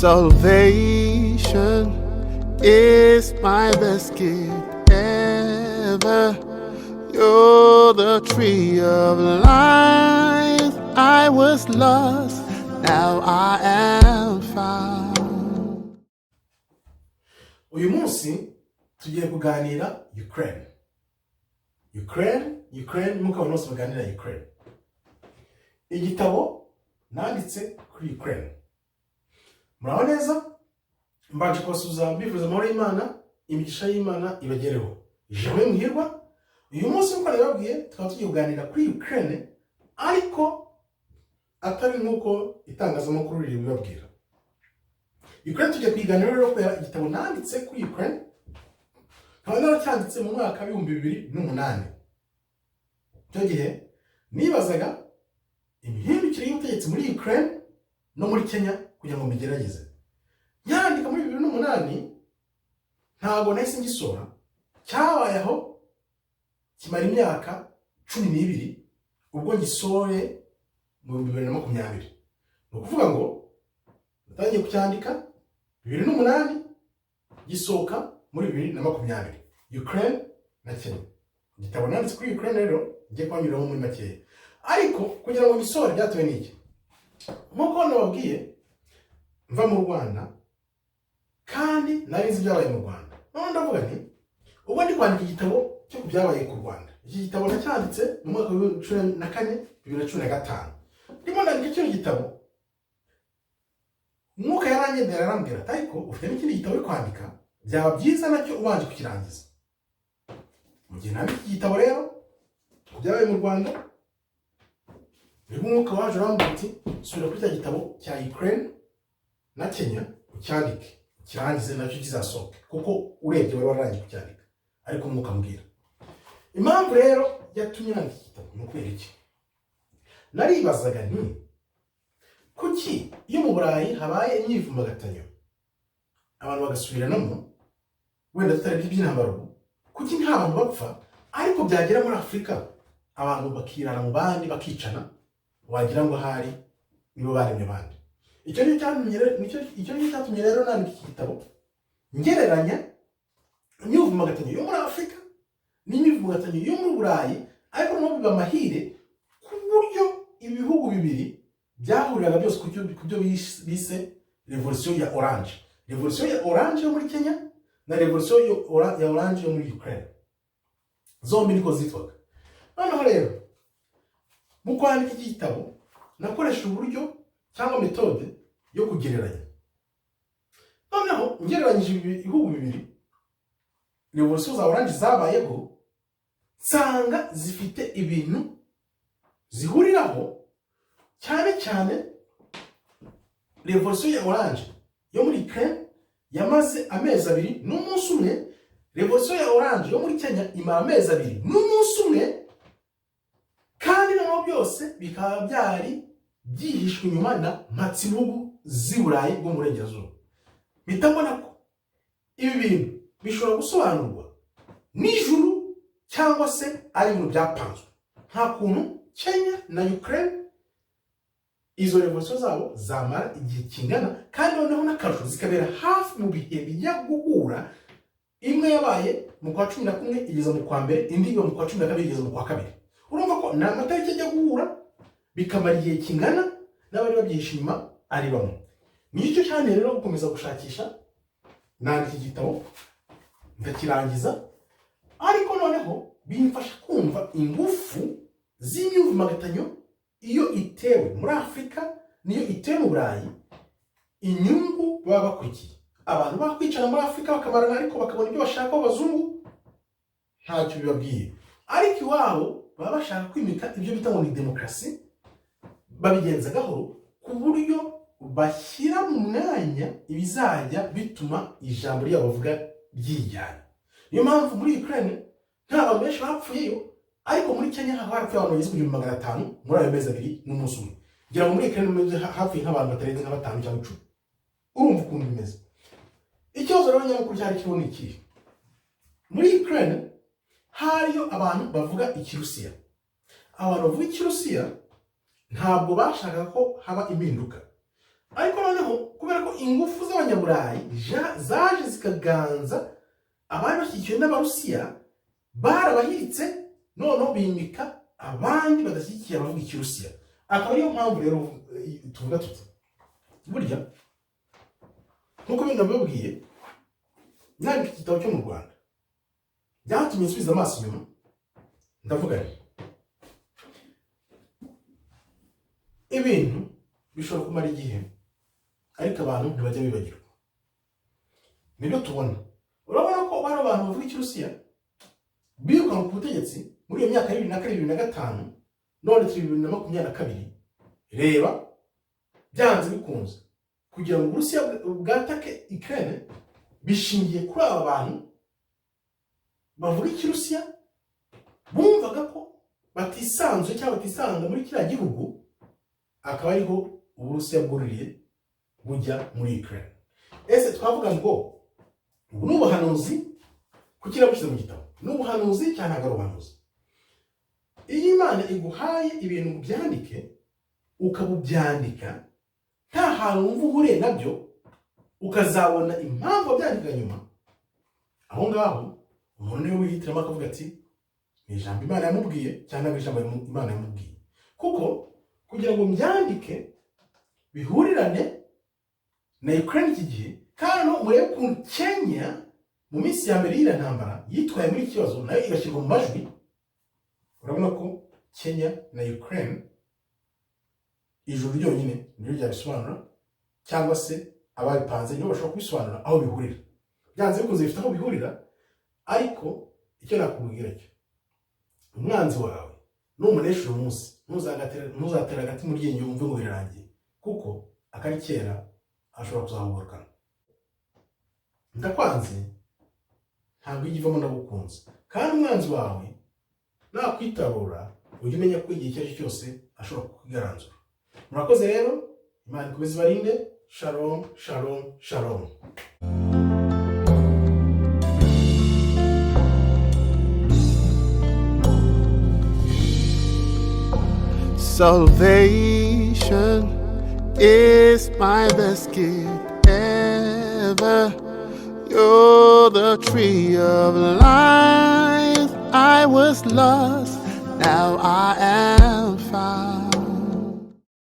Salvation is my best gift ever. You're the tree of life. I was lost, now I am found. Uyu munsi tugiye kuganira Ukraine, Ukraine, Ukraine, nk'uko abantu bose baganira Ukraine. Igitabo nanditse kuri Ukraine. Muraho neza, mbanje kubasuhuza, mbifuriza amahoro y'Imana, imigisha y'Imana ibagereho. Ijambo muhirwa. Uyu munsi, nk'uko nabibabwiye, tukaba tugiye kuganira kuri Ukraine, ariko atari nk'uko itangazamakuru ribibabwira. Ukraine tugiye kuyiganira rero kubera igitabo nanditse kuri Ukraine, nkaba naracyanditse mu mwaka w'2008. Icyo gihe nibazaga imihindukire y'ubutegetsi muri Ukraine no muri Kenya kugira ngo mbigerageze. Nyandika muri 2008, ntabwo nahise ngisohora. Cyabaye aho kimara imyaka 12, ubwo ngisohoye mu 2020. Ni ukuvuga ngo natangiye kucyandika 2008, gisohoka muri 2020. Ukraine na Kenya, igitabo nanditse kuri Ukraine rero ngiye kubanyuramo muri makeya. Ariko kugira ngo gisohore byatewe n'iki? Nk'uko nababwiye, mva mu Rwanda kandi nari nzi ibyabaye mu Rwanda. None ndavuga nti ubwo ndi kwandika igitabo cyo ku byabaye ku Rwanda, iki gitabo nacyanditse mu mwaka wa 2014, 2015. Ndimo ndandika kino gitabo, Umwuka yarangendera, arambwira ati: "Ariko ufite n'ikindi gitabo uri kwandika, byaba byiza nacyo ubanje kukirangiza." Mu gihe nandika iki gitabo rero ku byabaye mu Rwanda, nibwo Umwuka waje urambwira uti: "Subira kuri cya gitabo cya Ukraine na Kenya, ucyandike ukirangize, nacyo kizasohoke," kuko urebye wari wararangiye kucyandika. Ariko Umwuka ambwira impamvu rero yatumye nandika iki gitabo ni ukubera iki? Naribazaga nti: kuki iyo mu Burayi habaye imyivumbagatanyo, abantu bagasubiranamo, wenda tutarebye iby'intambara ubu, kuki nta bantu bapfa, ariko byagera muri Afurika abantu bakirara mu bandi, bakicana, wagira ngo ahari nibo baremye abandi? Icyo nicyo cyatumye rero nandika iki gitabo, ngereranya imyivumbagatanyo yo muri Afurika n'imyivumbagatanyo yo muri Burayi. Ariko noneho biba amahire ku buryo ibihugu bibiri byahuriraga byose ku byo bise revolution ya orange, revolution ya orange yo muri Kenya na revolution ya orange yo muri Ukraine, zombi niko zitwaga. Noneho rero mu kwandika iki gitabo nakoresha uburyo cyangwa méthode yo kugereranya. Noneho ngereranyije ibi bihugu bibiri, revolution za orange zabayeho, nsanga zifite ibintu zihuriraho cyane cyane. Revolution ya orange yo muri Ukraine yamaze amezi 2 n'umunsi umwe, revolution ya orange yo muri Kenya imara amezi 2 n'umunsi umwe, kandi noneho byose bikaba byari byihishwe inyuma na mpatsibihugu z'i Burayi bwo mu Burengerazuba. Mpita mbona ko ibi bintu bishobora gusobanurwa n'ijuru cyangwa se ari ibintu byapanzwe. Nta kuntu Kenya na Ukraine izo revolution zabo zamara igihe kingana, kandi noneho n'akarusho zikabera hafi mu bihe bijya guhura. Imwe yabaye mu kwa 11 igeza mu kwa mbere, indi iba mu kwa 12 igeza mu kwa kabiri. Urumva ko ni amatariki ajya guhura, bikamara igihe kingana, n'abari babyihishe inyuma ari bamwe. Nicyo cyane rero gukomeza gushakisha, nandika igitabo ndakirangiza. Ariko noneho bimfasha kumva ingufu z'imyivumbagatanyo iyo itewe muri Afurika niyo itewe mu Burayi, inyungu baba bakurikiye. Abantu bakwicara muri Afurika bakamarana, ariko bakabona ibyo bashaka abazungu, ntacyo bibabwiye. Ariko iwabo baba bashaka kwimika ibyo bita ngo ni demokarasi, babigenza gahoro ku buryo bashyira mu mwanya ibizajya bituma ijambo ryabo bavuga ryijyana. Niyo mpamvu muri Ukraine nta bantu benshi bapfuyeyo, ariko muri Kenya hakaba harapfuye abantu bageze ku 1500 muri ayo mezi 2 n'umunsi umwe. Ngira ngo muri Ukraine hapfuye nk'abantu batarenze nka batanu cyangwa 10. Urumva ukuntu bimeze. Ikibazo rero nyamukuru cyari kiriho ni ikihe? Muri Ukraine hariyo abantu bavuga Ikirusiya. Abantu bavuga Ikirusiya ntabwo bashakaga ko haba impinduka. Ariko noneho kubera ko ingufu z'Abanyaburayi zaje zikaganza abari bashyigikiwe n'Abarusiya, barabahiritse, noneho bimika abandi badashyigikiye abavuga Ikirusiya. Akaba ariyo mpamvu rero tuvuga tuti burya, nk'uko bino nabibabwiye, nandika igitabo cyo mu Rwanda byatumye nsubiza amaso inyuma, ndavuga nti ibintu bishobora kumara igihe, ariko abantu ntibajya bibagirwa. Nibyo tubona. Urabona ko bano bantu bavuga Ikirusiya birukanwe ku butegetsi muri iyo myaka ya 2004, 2005, none turi 2022. Reba, byanze bikunze kugira ngo Uburusiya bwatake Ukraine bishingiye kuri aba bantu bavuga Ikirusiya bumvaga ko batisanzuye cyangwa batisanga muri kiriya gihugu, akaba ariho Uburusiya bwuririye bujya muri Ukraine. Ese twavuga ngo ubu ni ubuhanuzi? Kuki nabushyize mu gitabo? Ni ubuhanuzi cyangwa ntabwo ari ubuhanuzi? Iyo Imana iguhaye ibintu ngo ubyandike, ukabubyandika nta hantu wumva uhuriye nabyo, ukazabona impamvu wabyandika nyuma, aho ngaho umuntu niwe wihitiramo akavuga ati ni ijambo Imana yamubwiye cyangwa ntabwo ijambo Imana yamubwiye. Kuko kugira ngo mbyandike bihurirane na Ukraine iki gihe, kandi murebe ukuntu Kenya mu minsi ya mbere y'iriya ntambara yitwaye muri iki kibazo, nayo igashyirwa mu majwi. Urabona ko Kenya na Ukraine, ijuru ryonyine niryo ryabisobanura, cyangwa se ababipanze nibo bashobora kubisobanura aho bihurira. Byanze bikunze bifite aho bihurira. Ariko icyo nakubwira cyo, umwanzi wawe numunesha uyu munsi, ntuzatera agati mu ryinyo wumve ngo birarangiye, kuko akari kera ashobora kuzahugurukana. Ndakwanze ntabwo ijya ivamo ndagukunze. Kandi umwanzi wawe nakwitarura, ujye umenya ko igihe icyo ari cyo cyose ashobora kukwigaranzura. Murakoze rero, Imana ikomeze ibarinde. Shalom, shalom, shalom. Salvation is my best gift ever. You're the tree of life. I was lost, now I am found.